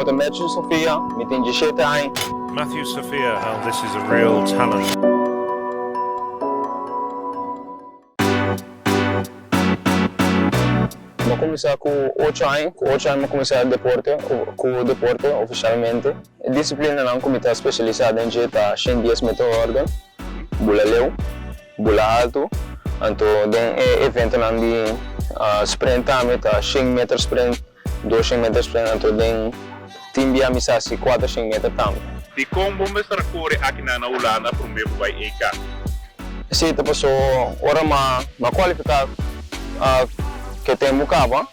nomber ta Matthew Sofia, mi tin diesshete aña. Matthew Sofia, well this is a real talent. Mi a kuminsá ku ocho aña, ku ocho aña mi a kuminsá deporte, ku deporte ofishalmente. E disiplinanan ku mi ta spesialisá den dje ta 110 meter hòrde, bula leu, bula haltu, anto den e eventonan di sprint tambe ta shen meter sprint, Doshen meter sprint anto den tin bia mi sa si kuatershen meter tambe. Dikon bo mester a kore akinan na Hulanda promé bo bai EK? Esei ta paso ora ma ma kualifiká ke tempu kaba,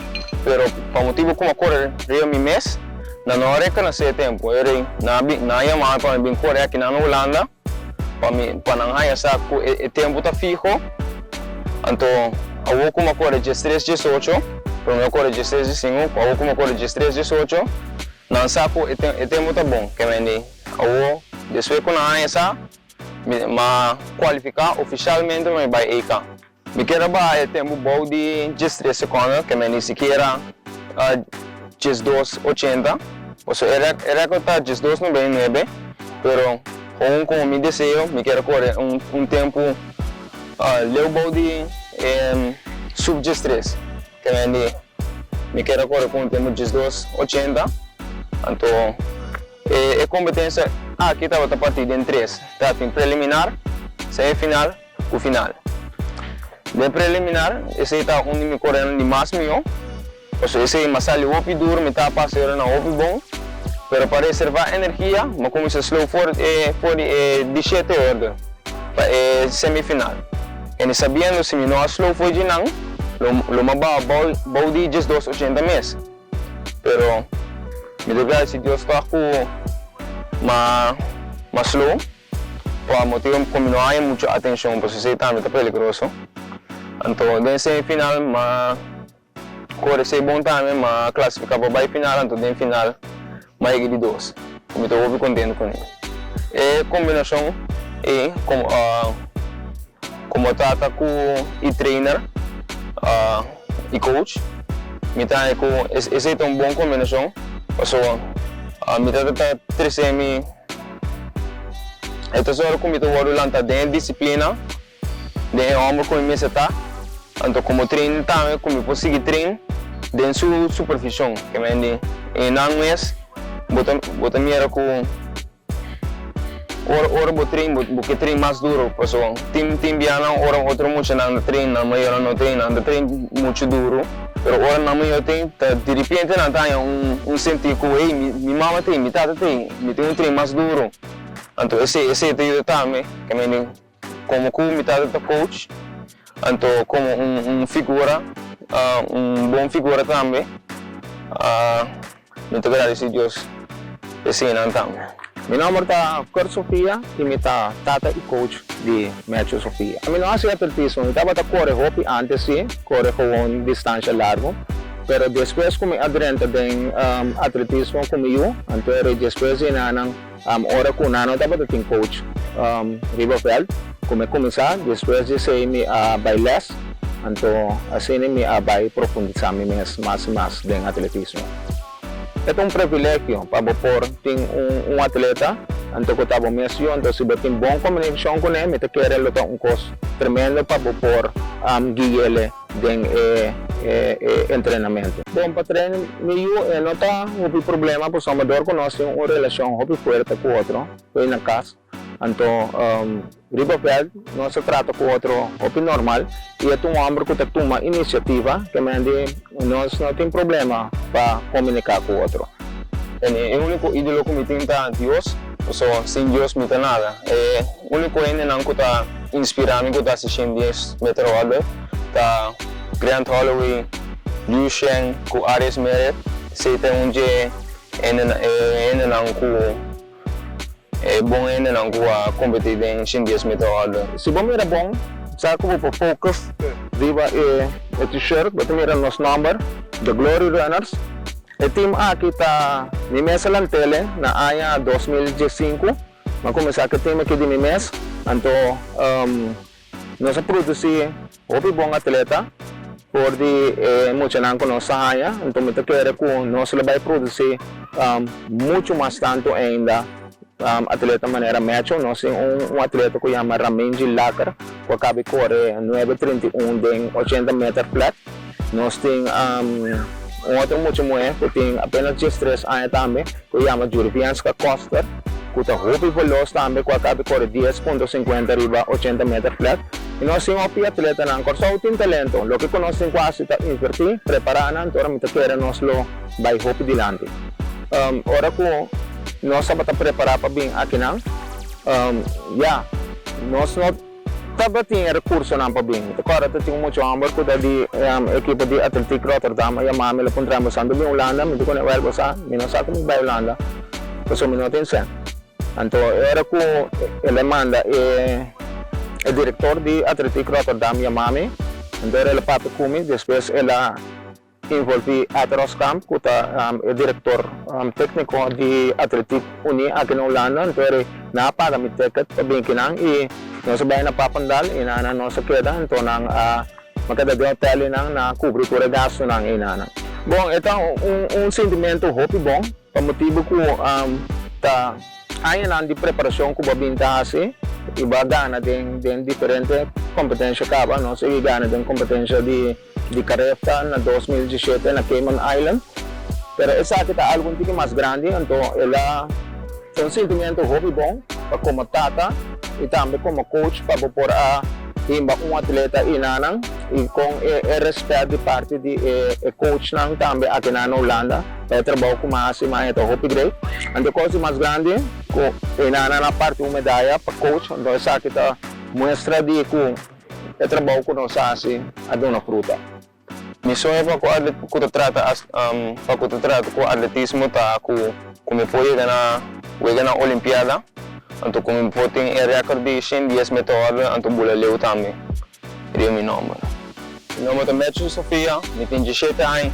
pero pa motibu ku mi a kore riba mi mes, nan no a rekonosé e tempu. E rei nan a yama mi pa mi bin kore akinan na Hulanda. Pa mi pa nan haña sa ku e tempu ta fiho, anto awor ku mi a kore diestres diesocho, promé a kore diestres diesinku, awor ku mi a kore diestres diesocho, nan sa ku e e tempu ta bon. Ke men di awor despues ku nan haña sa, mi a kualifiká ofishalmente pa mi bai EK. Mi kier a baha e tempu bou di diestres sekondo, ke men ni sikiera 12:80. Pasobra e rekord ta 12:99, pero houn komo mi deseo, mi kier a kore un tempu leu bou di sub diestres. Ke men di mi kier a kore ku un tempu 12:80. Anto e kompetensia aki tabata partí den tres, tabatin preliminar, semifinal, ku final. Den preliminar, esei ta un di mi korenan di mas mihó, pasobra esei m'a sali hopi duru, mi ta pasa e oranan hopi bon, pero pa reservá energia, m'a kuminsá slow for e for di e di shete orde pa e semifinal. Ene sabiendo si mi no a slow for djinan, lo lo m'a baha bou bou di diesdos ochenta mes. Pero mi ta gradisí Dios tòg ku m'a m'a slow. Pa motibu ku mi no haña muchu atenshon pasobra esei tambe ta peligroso. Anto den semifinal m'a kore esei bon tambe, m'a klasifiká pa bai final, anto den final m'a yega di dos, ku mi ta hopi kontentu kuné. E kombinashon ei komo komo tata ku i trainer i coach mi ta haña ku esei ta un bon kombinashon pasobra mi ta ta trese mi. E ta sòru ku mi ta wòrdu lantá den e disiplina, den e hòmber ku mi mester ta, anto komo trainer tambe ku mi por sigui train den su supervishon. Ke men di e nan mes bo ta bo ta mira ku ora ora bo train bo bo ke train mas duru pasobra tin tin bianan ora otro muchanan ta train nan mayornan no train nan ta train muchu duru. Pero ora nan mayor tin, ta diripiente nan ta haña un un sentí ku, hey, mi mi mama tin, mi tata tin, mi tin un tren mas duru. Anto esei esei ta yuda tambe, ke mi di komo ku mi tata ta coach, anto komo un un figura, un bon figura tambe, Mi ta gradisí Dios p'eseinan tambe. Mi nomber ta Kurt Sofia i mi ta tata i coach di Matthew Sofia. Mi no hasi atletismo, mi tabata kore hopi antes si, kore gewoon distansha largu, pero despues ku mi a drenta den atletismo ku mi yu, anto e despues di nan ora ku nan no tabata tin coach riba veld, ku mi a kuminsá, despues di esei mi a bai les. Anto asina mi a bai profundisá mi mes mas i mas den atletismo. E ta un privilegio pa bo por tin un atleta anto ku ta bo mes yu, anto si bo tin bon komunikashon kuné mi ta kere lo ta un kos tremendo pa bo por gui'ele den e entrenamentu. Bon, pa train mi yu e no ta hopi problema pasobra dor ku nos tin un relashon hopi fuerte ku otro ku na kas. Anto riba veld nos a trata ku otro hopi normal i e ta un hòmber ku ta tuma inisiativa ke men di nos no tin problema pa komuniká ku otro. E úniko ídolo ku mi tin ta Dios, pasobra sin Dios mi ta nada. E úniko hendenan ku ta inspirá mi ku ta hasi 110 meter hòrde ta Grant Holloway, Liu Sheng ku Aries Meret. Esei ta un dje hendenan ku. E bon hendenan ku a kompetí den 110 meter hòrde. Si bo mira bon, sa ku bo por focus riba e t-shirt, bo ta mira nos nòmber, The Glory Runners. E team aki ta mi mes a lant'ele na aña 2015. Mi a kuminsá ku e team aki di mi mes, anto nos a produsí hopi bon atleta. For di e muchanan ku nos ta haña, anto mi ta kere ku nos lo bai produsí muchu mas tantu ainda atleta manera Mecho. Nos tin un atleta ku yama Ramenji Laker ku a kabi kore 9:31 den 80 meter flat. Nos tin un otro mucha muhé ku tin apenas 13 aña tambe ku yama Jurvianska Koster ku ta hopi velos tambe ku a kabi kore 10.50 riba 80 meter flat. I nos tin hopi atletanan. Kòrsou tin talento. Loke ku nos tin ku hasi ta invertí, prepará nan, ora mi ta kere nos lo bai hopi dilanti. Ora ku nos tabata prepará pa bin akinan, ya, nos no tabatin e rekursonan pa bin. Mi ta kòrda ta tin un mucha hòmber ku ta di ekipo di Atletiek Rotterdam a yama mi, el a puntra mi, Bo sa anto bin Hulanda? Mi di kuné, Wèl, bo sa, mi no sa ku mi bai Hulanda pasobra mi no tin sèn. Anto e ora ku el a manda e e direktor di Atletiek Rotterdam yama mi, anto ora el a papia ku mi, despues el a involvi Ed Roskamp ku ta e direktor tekniko di Atletiek Unie aki na Hulanda, anto ora nan a paga mi ticket pa bin kinan i nos a bai na Papendal i nan nos a keda, anto nan a Mi keda den hotel i nan a kubri tur e gastunan einan. Bon, e ta un sintimentu hopi bon pa motibu ku ta añanan di preparashon ku bo a bin ta hasi i bo a gana den den diferente kompetensha kaba. Nos sigui gana den kompetensha di di Carifta na 2017 na Cayman Island. Pero esaki ta algu un tiki mas grandi, anto el a ta un sintimentu hopi bon pa komo tata i tambe komo coach pa bo por a himba un atleta i nanan i kon e e respet di parti di e e coachnan tambe aki nan na Hulanda pa e trabou ku mi a hasi mi a ta hopi great. Anto e kos di mas grandi ku e nanan a parti un medaya pa coach anto esaki ta muestra di ku e trabou ku nos a hasi a duna fruta. Mi soño pa ku ku ta trata pa ku ta trata ku atletismo ta ku ku mi por yega na wega na olimpiada anto ku mi por tin e record di 110 meter horde anto bula leu tambe riba mi nomber. Mi nomber ta Matthew Sofia, mi tin 17 aña,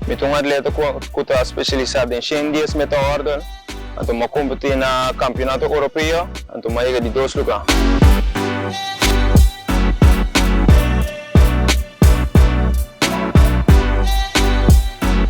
mi ta un atleta ku ku ta spesialisá den 110 meter horde anto mi a kompetí na kampionato oropeo anto mi a yega di dos lugá.